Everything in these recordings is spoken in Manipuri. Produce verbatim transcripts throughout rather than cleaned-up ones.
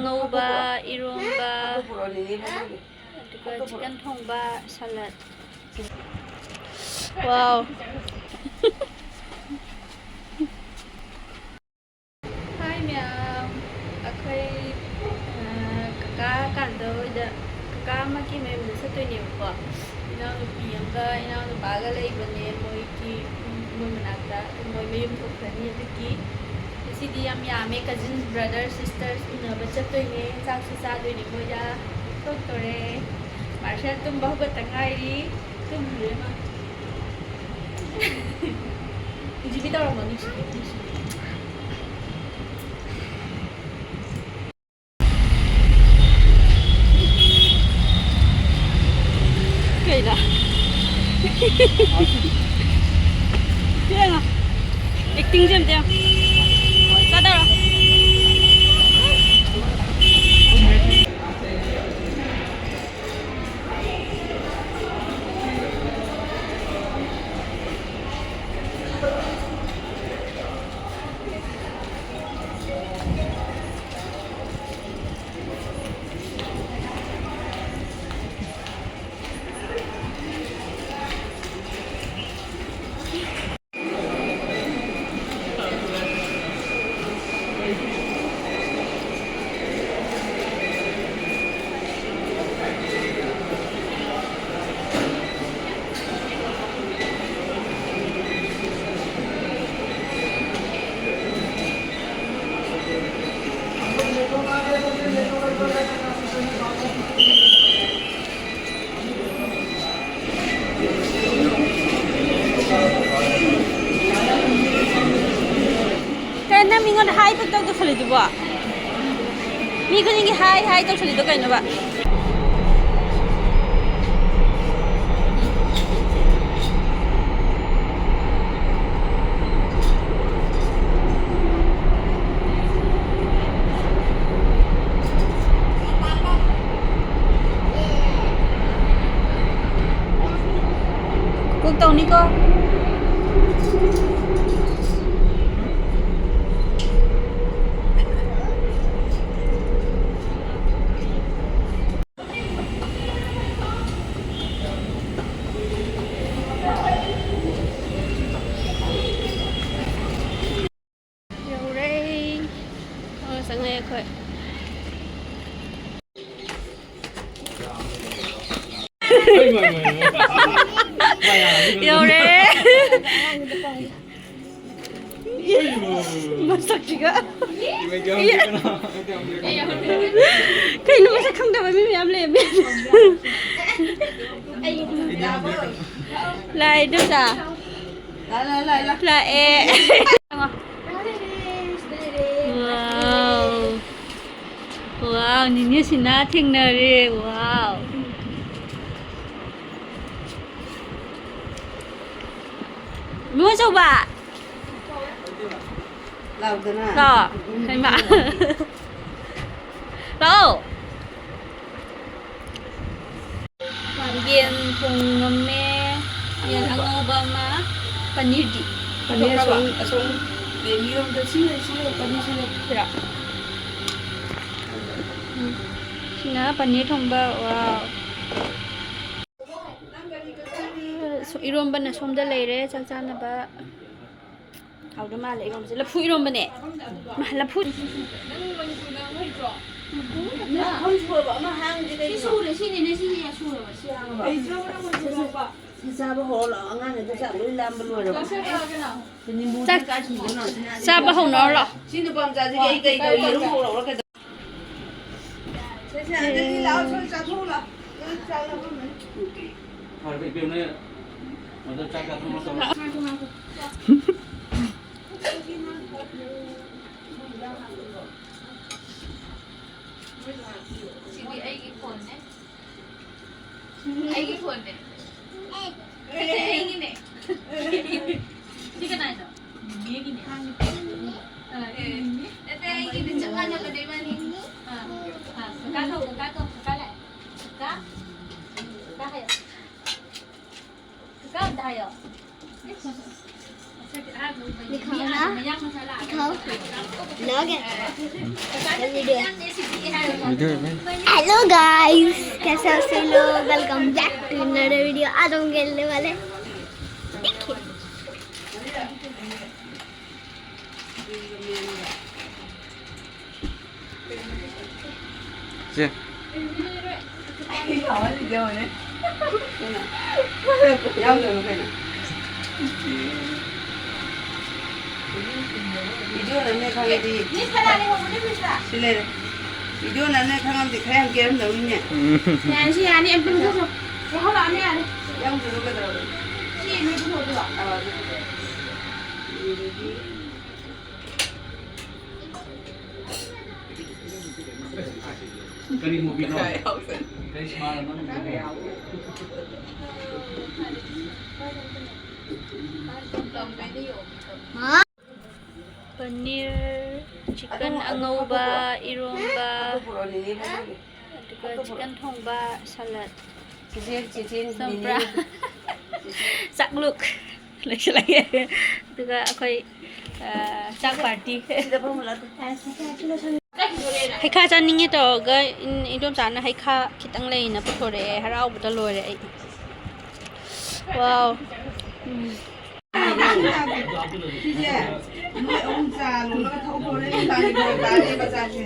ꯉꯧꯕ, ꯏꯔꯣꯝꯕ, ꯑꯗꯨꯒ ꯆꯤꯀꯟ ꯊꯣꯡꯕ, ꯁꯂꯠ꯫ Wow. Hi ꯃꯌꯥꯝ, ꯑꯩꯈꯣꯏ, ꯑ, ꯀꯀꯥ ꯀꯥꯟꯗ ꯍꯣꯏꯗ, ꯀꯀꯥ ꯑꯃꯒꯤ ꯃꯌꯨꯝꯗ ꯆꯠꯇꯣꯏꯅꯦꯕꯀꯣ꯫ ꯏꯅꯥꯎꯅꯨꯄꯤ ꯑꯃꯒ ꯏꯅꯥꯎꯅꯨꯄꯥꯒ ꯂꯩꯕꯅꯦ ꯃꯣꯏꯒꯤ, ꯃꯣꯏ ꯃꯅꯥꯛꯇ꯫ ꯃꯣꯏ ꯃꯌꯨꯝ ꯊꯣꯛꯈ꯭ꯔꯅꯤ꯫ ꯑꯗꯨꯒꯤ ꯉꯁꯤꯗꯤ ꯌꯥꯝ ꯌꯥꯝꯃꯦ, cousins, brothers, sisters ꯎꯅꯕ ꯆꯠꯇꯣꯏꯅꯦ꯫ ꯆꯥꯛꯁꯨ ꯆꯥꯗꯣꯏꯅꯦ ꯃꯣꯏꯗ꯫ ꯊꯣꯛꯇꯣꯔꯦ꯫ ꯃꯥꯔꯁꯦꯜ ꯇꯨꯝꯕ ꯍꯧꯒꯠꯇ ꯉꯥꯏꯔꯤ꯫ ꯇꯨꯝꯗ꯭ꯔꯦ ꯃꯥ꯫ ꯖꯤꯕꯤ ꯇꯧꯔꯝꯃꯣ, ꯅꯤꯛꯁꯤ, ꯅꯤꯛꯁꯤ꯫ ꯀꯩꯗ? ꯌꯦꯡꯉꯣ꯫ Acting ꯁꯦ ꯑꯝꯇ ꯌꯦꯡꯉꯣ꯫ ꯆꯥꯗꯔꯣ꯫ ꯀꯩꯅꯣ ꯅꯪ ꯃꯤꯉꯣꯟꯗ ꯍꯥꯏ ꯄꯪꯇꯧ ꯇꯧꯁꯜꯂꯤꯗꯨꯕꯣ? ꯃꯤ ꯈꯨꯗꯤꯡꯒꯤ ꯍꯥꯏ ꯍꯥꯏ ꯇꯧꯁꯜꯂꯤꯗꯣ ꯀꯩꯅꯣꯕ? Cook ꯇꯧꯅꯤꯀꯣ꯫ ꯑꯩꯈꯣꯏ ꯌꯧꯔꯦ꯫ ꯃꯁꯛꯁꯤꯒ꯫ ꯀꯩꯅꯣ, ꯃꯁꯛ ꯈꯪꯗꯕ ꯃꯤ ꯃꯌꯥꯝ ꯂꯩꯔꯝꯃꯦ꯫ ꯂꯥꯛꯑꯦ, ꯏꯗꯣꯝꯆꯥ꯫ ꯂꯥꯛꯑꯦ꯫ Wow꯫ Wow, ꯅꯤꯅꯦ ꯁꯤꯅꯥ ꯊꯦꯡꯅꯔꯦ꯫ Wow꯫ ꯏꯕꯨꯡꯉꯣ ꯆꯧꯕ꯫ ꯂꯥꯎꯗꯅ꯫ ꯂꯥꯛꯑꯣ꯫ ꯍꯩꯃꯥ꯫ ꯂꯥꯛꯑꯣ꯫ ꯌꯦꯟ ꯊꯣꯡꯉꯝꯃꯦ꯫ ꯌꯦꯟ ꯑꯉꯧꯕ ꯑꯃ꯫ ꯄꯅꯤꯔꯗꯤ? ꯄꯅꯤꯔ ꯑꯁꯣꯝ, ꯑꯁꯣꯝ ꯕꯦꯕꯤꯔꯣꯝꯗ ꯁꯤ ꯂꯩ, ꯁꯤ ꯂꯩ, ꯄꯅꯤꯔꯁꯨ ꯂꯩ꯫ ꯁꯤꯔꯣ? ꯎꯝ꯫ ꯁꯤꯅ ꯄꯅꯤꯔ ꯊꯣꯡꯕ꯫ Wow꯫ ꯏꯔꯣꯝꯕꯅ ꯁꯣꯝꯗ ꯂꯩꯔꯦ, ꯆꯥꯛ ꯆꯥꯅꯕ꯫ ꯍꯥꯎꯗꯧ ꯃꯥꯜꯂꯦ ꯏꯔꯣꯝꯕꯁꯦ꯫ ꯂꯐꯨ ꯏꯔꯣꯝꯕꯅꯦ꯫ ꯃꯥ, ꯂꯐꯨ꯫ ꯅꯪ ꯃꯅꯤꯄꯨꯔ ꯉꯥꯡꯕ ꯍꯩꯇ꯭ꯔꯣ? ꯅꯪ ꯑꯍꯨꯝ ꯁꯨꯔꯕ ꯑꯃ ꯍꯥꯡꯉꯤꯁꯦ ꯁꯤ ꯀꯩꯅꯣ? ꯁꯨꯔꯦ, ꯁꯤꯅꯤꯅꯦ, ꯁꯤꯅꯦ ꯁꯨꯔꯕ꯫ ꯁꯤ ꯍꯥꯡꯉꯕ? ꯍꯩꯇ꯭ꯔꯕ ꯅꯪ ꯃꯅꯤꯄꯨꯔ ꯉꯥꯡꯕ? ꯁꯤ ꯆꯥꯕ ꯍꯧꯔꯣ ꯂꯥꯛꯑꯣ, ꯑꯉꯥꯡꯈꯩꯗꯣ ꯆꯥꯛ ꯂꯣꯏ ꯂꯥꯝꯕ ꯂꯣꯏꯔꯕ꯫ ꯆꯥꯛ ꯆꯥꯔꯒꯦ ꯂꯥꯛꯑꯣ꯫ ꯆꯥꯛ ꯆꯥꯕ ꯍꯧꯅꯔꯣ ꯂꯥꯛꯑꯣ꯫ ꯁꯤ ꯅꯨꯄꯥ ꯃꯆꯥꯁꯤꯒꯤ ꯑꯩ ꯀꯩ ꯇꯧ, ꯌꯦꯔꯨꯝ ꯍꯧꯔꯛꯑꯣ ꯀꯩꯗꯧ-, ꯁꯦ, ꯁꯦ, ꯑꯗꯨꯗꯤ ꯂꯥꯛꯑꯣ, ꯁꯣꯝ ꯆꯥꯊꯣꯛꯎ ꯂꯥꯛꯑꯣ꯫ ꯂꯣꯏ ꯆꯥ ꯂꯣꯟꯂꯝꯃꯅꯤ꯫ ꯐꯔꯦ, ꯏꯕꯦꯝꯃ, ꯑꯗꯣ ꯆꯥꯛ ꯆꯥꯊꯣꯛꯑꯣ, ꯇꯧꯔꯣ꯫ ꯉꯥꯏꯈꯣ, ꯉꯥꯏꯈꯣ꯫ ꯁꯤꯗꯤ ꯑꯩꯒꯤ ꯐꯣꯟꯅꯦ꯫ ꯑꯩꯒꯤ ꯐꯣꯟꯅꯦ꯫ ꯅꯠꯇꯦ, ꯑꯩꯒꯤꯅꯦ꯫ ꯁꯤ ꯀꯅꯥꯏꯅꯣ? ꯅꯦꯒꯤꯅꯦ꯫ ꯑ, ꯅꯠꯇꯦ, ꯑꯩꯒꯤꯅꯦ꯫ ꯆꯞ ꯃꯥꯟꯅꯕꯅꯦ ꯏꯕꯥꯅꯤ꯫ ꯑ, ꯑ, ꯀꯀꯥ ꯀꯧ, ꯀꯀꯥ ꯀꯧ, ꯀꯀꯥ ꯂꯥꯛꯑꯦ꯫ ꯀꯀꯥ? ꯀꯀꯥ ꯍꯥꯏꯌꯣ꯫ ꯀꯀꯥ ꯑꯝꯇ ꯍꯥꯏꯌꯣ꯫ ꯃꯁꯛꯁꯦ ꯑꯍꯥꯟꯕ ꯎꯕꯗ ꯃꯤ ꯑꯥꯗ ꯃꯌꯥꯡ ꯃꯆꯥ ꯂꯥꯛꯑꯒ ꯀꯀꯥ ꯀꯧꯕ꯫ ꯀꯀꯥ ꯅꯠꯇꯦ, ꯃꯌꯥꯡꯅꯦ ꯁꯤꯗꯤ ꯍꯥꯏꯌꯣ꯫ Hello guys, कैसे हो सभी लोग? Welcome back to another video। आज हम खेलने वाले हैं। देखिए। ꯁꯦ꯫ ꯌꯥꯎꯗꯕ ꯀꯩꯅꯣ? ꯚꯤꯗꯤꯑꯣ ꯅꯝꯃꯦ ꯈꯪꯉꯗꯤ꯫ ꯁꯤ ꯂꯩꯔꯦ꯫ ꯚꯤꯗꯤꯑꯣ ꯅꯝꯃꯦ ꯈꯪꯉꯝꯗꯤ ꯈꯔ ꯌꯥꯝ ꯀꯦꯔꯝꯗꯧꯅꯤꯅꯦ꯫ ꯎꯝ꯫ ꯌꯥꯅꯤ, ꯁꯤ ꯌꯥꯅꯤ, ꯑꯝꯇ ꯂꯧꯊꯣꯛꯈꯣ꯫ ꯂꯧꯍꯜꯂꯛꯑꯅꯨ, ꯌꯥꯔꯦ꯫ ꯌꯥꯎꯗ꯭ꯔꯁꯨ ꯀꯩꯗꯧꯔꯒꯦ? ꯁꯤ ꯅꯣꯏ ꯄꯨꯊꯣꯛꯇꯣꯏꯔꯣ? ꯑꯥ, ꯑꯗꯨ ꯄꯨꯊꯣꯛꯑꯣ꯫ ꯀꯔꯤ movieꯅꯣ? ꯀꯔꯤ ꯁꯤꯃꯥꯅꯣ ꯅꯪ? ꯄꯅꯤꯔ, chicken ꯑꯗꯨꯝ, ꯑꯗꯨꯝ ꯑꯉꯧꯕ, ꯍꯥꯞꯄꯛꯈ꯭ꯔꯣ꯫ ꯏꯔꯣꯝꯕ, ꯑꯗꯨ ꯄꯨꯔꯛꯑꯣ, ꯅꯦꯅꯦ ꯍꯥꯏꯔꯝꯒꯦ꯫ ꯑꯗꯨꯒ chicken ꯊꯣꯡꯕ, salad꯫ ꯆꯦꯆꯦ, ꯆꯦꯆꯦ, ꯆꯝꯄ꯭ꯔꯥ꯫ ꯅꯦꯅꯦ꯫ ꯆꯥꯛꯂꯨꯛ꯫ ꯂꯣꯏꯁꯤꯜꯂꯒꯦ꯫ ꯑꯗꯨꯒ ꯑꯩꯈꯣꯏ, ꯑ, ꯆꯥꯛ party꯫ ꯁꯤꯗ ꯐꯝꯍꯜꯂꯣ꯫ ꯍꯩꯈꯥ ꯆꯥꯅꯤꯡꯉꯦ ꯇꯧꯔꯒ ꯏꯟ-, ꯏꯟꯗꯣꯝꯆꯥꯅ ꯍꯩꯈꯥ ꯈꯤꯇꯪ ꯂꯩꯅ ꯄꯨꯊꯣꯔꯛꯑꯦ꯫ ꯍꯔꯥꯎꯕꯗ ꯂꯣꯏꯔꯦ ꯑꯩ꯫ Wow꯫ ꯎꯝ꯫ ꯁꯤꯁꯦ ꯃꯣꯏ ꯑꯍꯨꯝ ꯆꯥ ꯂꯣꯜꯂꯒ ꯊꯛꯎ ꯐꯔꯦ꯫ ꯅꯨꯡꯗꯥꯡꯒꯤ ꯕꯣꯔꯥ ꯆꯥꯔꯦꯕ ꯆꯥꯁꯦ꯫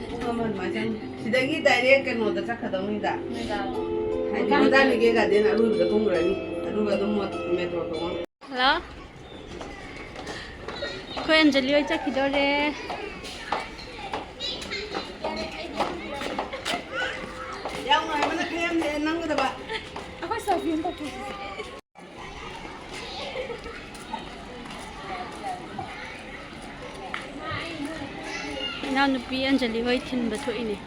ꯄꯨꯡ ꯑꯃ ꯑꯗꯨꯃꯥꯏꯅ ꯆꯪꯅꯤ꯫ ꯁꯤꯗꯒꯤ direct ꯀꯩꯅꯣꯗ ꯆꯠꯈ꯭ꯔꯗꯧꯅꯤꯗ꯫ ꯍꯥꯏꯗꯤ ꯕꯣꯇꯥꯅꯤꯀꯦꯜ ꯒꯥꯔꯗꯦꯟ ꯑꯔꯣꯏꯕꯗ ꯀꯨꯝꯈ꯭ꯔꯅꯤ꯫ ꯑꯗꯨꯒ ꯑꯗꯨꯝ ꯃꯣ-, ꯃꯦꯇ꯭ꯔꯣ ꯇꯣꯡꯉ꯫ ꯍꯜꯂꯣ꯫ ꯑꯩꯈꯣꯏ ꯑꯟꯖꯂꯤ ꯍꯣꯏ ꯆꯠꯈꯤꯗꯣꯔꯦ꯫ ꯌꯥꯝ ꯅꯨꯡꯉꯥꯏꯕꯅ ꯈꯔ ꯌꯥꯝ ꯍꯦꯟꯅ ꯅꯝꯒꯗꯕ꯫ ꯑꯩꯈꯣꯏ selfie ꯑꯃ ꯇꯧꯊꯣꯛꯁꯤ꯫ ꯏꯅꯥꯎꯅꯨꯄꯤ ꯑꯟꯖꯂꯤ ꯍꯣꯏ ꯊꯤꯟꯕ ꯊꯣꯛꯏꯅꯦ꯫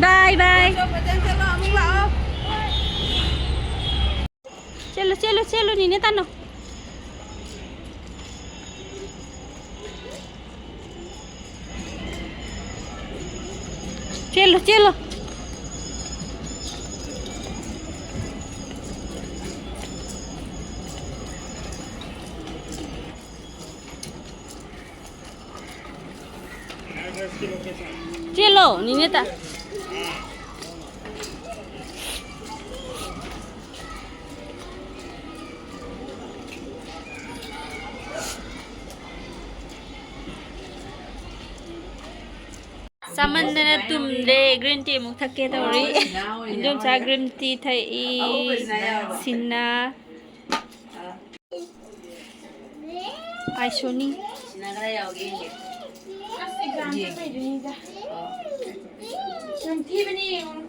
Bye bye. ꯐꯖꯅ ꯆꯠꯂꯣ, ꯑꯃꯨꯛ ꯂꯥꯛꯑꯣ꯫ ꯆꯦꯜꯂꯨ, ꯆꯦꯜꯂꯨ, ꯆꯦꯜꯂꯨ, ꯅꯦꯅꯦ ꯇꯥꯅꯧ꯫ ꯆꯦꯜꯂꯨ, ꯆꯦꯜꯂꯨ꯫ ꯆꯦꯜꯂꯣ, ꯅꯤꯅꯦꯇ꯫ ꯆꯥꯃꯟꯗꯅ ꯇꯨꯝꯗꯦ, green tea ꯑꯃꯨꯛ ꯊꯛꯀꯦ ꯇꯧꯔꯤ꯫ ꯏꯟꯗꯣꯝꯆꯥ green tea ꯊꯛꯏ, ꯁꯤꯅ꯫ ꯑꯥꯏꯁꯣꯅꯤ꯫ ꯁꯤꯅ ꯈꯔ ꯌꯥꯎꯒꯦ ꯌꯦꯡꯒꯦ꯫ ꯑꯁ, exam ꯆꯠꯄꯩꯗꯨꯅꯤꯗ꯫ ꯑꯣ꯫ ꯌꯥꯝ ꯊꯤꯕꯅꯤ ꯌꯦꯡꯉꯨ꯫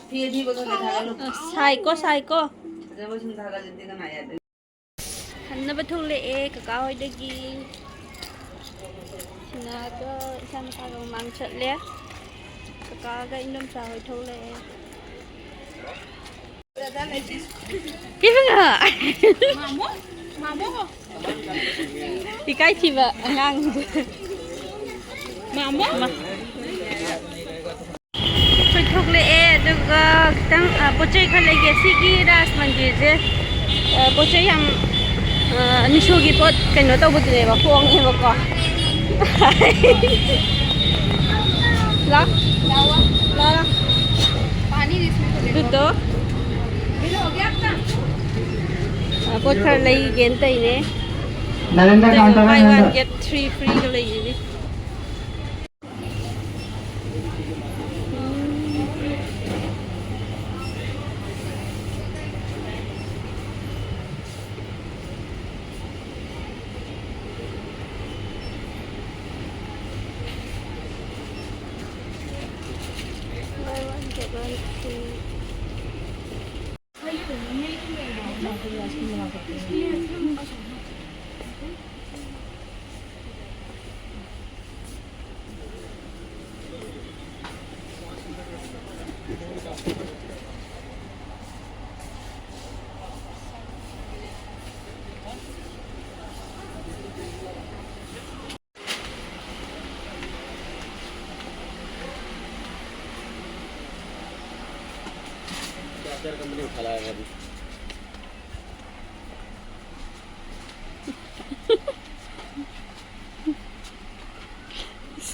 ꯐꯤ ꯑꯊꯤꯕꯗꯣ ꯈꯔ ꯊꯥꯒꯠꯂꯨ꯫ ꯑꯁ, ꯁꯥꯏꯀꯣ, ꯁꯥꯏꯀꯣ꯫ ꯐꯖꯕ ꯁꯨꯝ ꯊꯥꯒꯠꯂꯗꯤ ꯀꯅꯥ ꯌꯥꯗꯣꯏꯅꯣ? ꯍꯟꯅꯕ ꯊꯣꯛꯂꯛꯑꯦ ꯀꯀꯥ ꯍꯣꯏꯗꯒꯤ꯫ ꯁꯤꯅꯥꯒ ꯏꯆꯥ ꯅꯨꯄꯥꯒ ꯃꯃꯥꯡ ꯆꯠꯂꯦ꯫ ꯀꯀꯥꯒ ꯏꯟꯗꯣꯝꯆꯥ ꯍꯣꯏ ꯊꯣꯛꯂꯛꯑꯦ꯫ ꯏꯕꯨꯡꯉꯣ! ꯏꯀꯥꯏꯊꯤꯕ ꯑꯉꯥꯡꯁꯦ꯫ ꯃꯥꯃꯣ! ꯑꯩꯈꯣꯏ ꯊꯣꯛꯂꯛꯑꯦ, ꯑꯗꯨꯒ ꯈꯤꯇꯪ, ꯑ, ꯄꯣꯠ ꯆꯩ ꯈꯔ ꯂꯩꯒꯦ꯫ ꯁꯤꯒꯤ ꯔꯥꯖ ꯃꯟꯗꯤꯔꯁꯦ, ꯑ, ꯄꯣꯠ ꯆꯩ ꯌꯥꯝ, ꯑ, ꯃꯤꯁꯣꯒꯤ ꯄꯣꯠ ꯀꯩꯅꯣ ꯇꯧꯕꯗꯨꯅꯦꯕ, ꯍꯣꯡꯉꯦꯕꯀꯣ꯫ ꯂꯥ? ꯂꯥ, ꯂꯥ꯫ ꯑꯗꯨꯗꯣ, ꯑ, ꯄꯣꯠ ꯈꯔ ꯂꯩꯒꯦꯅ ꯇꯧꯔꯤꯅꯦ꯫ ꯅꯔꯦꯟꯗ꯭ꯔ ꯑꯗꯨꯒ counter buy one Narendra. Get three free ꯒ ꯂꯩꯔꯤꯅꯦ꯫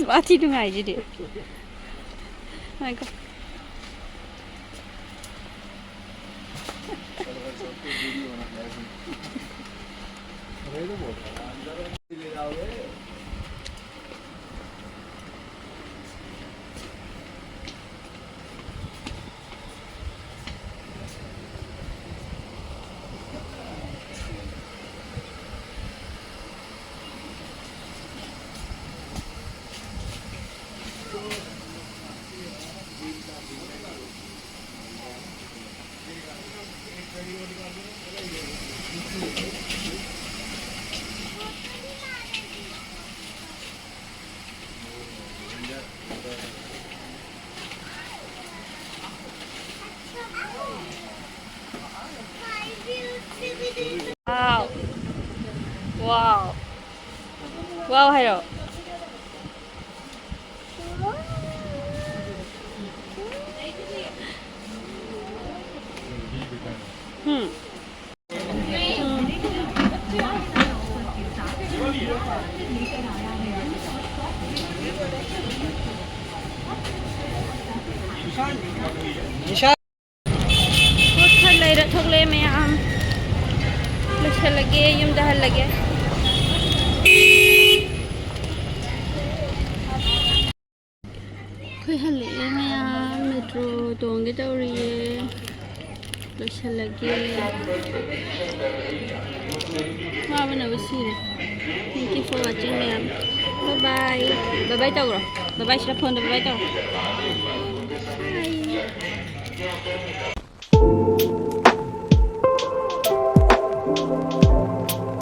ꯋꯥꯊꯤ ꯅꯨꯡꯉꯥꯏꯁꯤꯗꯤ꯫ ꯉꯥꯏꯈꯣ꯫ Wow. Wow. Wow ꯍꯥꯏꯔꯣ꯫ ꯎꯝ꯫ ꯄꯣꯠ ꯈꯔ ꯂꯩꯔ ꯊꯣꯛꯂꯛꯑꯦ ꯃꯌꯥꯝ꯫ ꯂꯣꯏꯁꯜꯂꯒꯦ, ꯌꯨꯝꯗ ꯍꯜꯂꯒꯦ꯫ ꯑꯩꯈꯣꯏ ꯍꯜꯂꯛꯑꯦ ꯃꯌꯥꯝ, ꯃꯦꯇ꯭ꯔꯣ ꯇꯣꯡꯒꯦ ꯇꯧꯔꯤꯌꯦ꯫ ꯂꯣꯏꯁꯜꯂꯒꯦ꯫ ꯋꯥꯕꯅꯕꯨ ꯁꯤꯔꯦ꯫ Thank you for watching ꯃꯌꯥꯝ꯫ Bye bye꯫ Bye bye ꯇꯧꯔꯣ꯫ Bye bye ꯁꯤꯗ ꯐꯣꯟꯗ bye bye ꯇꯧꯔꯣ꯫ Bye꯫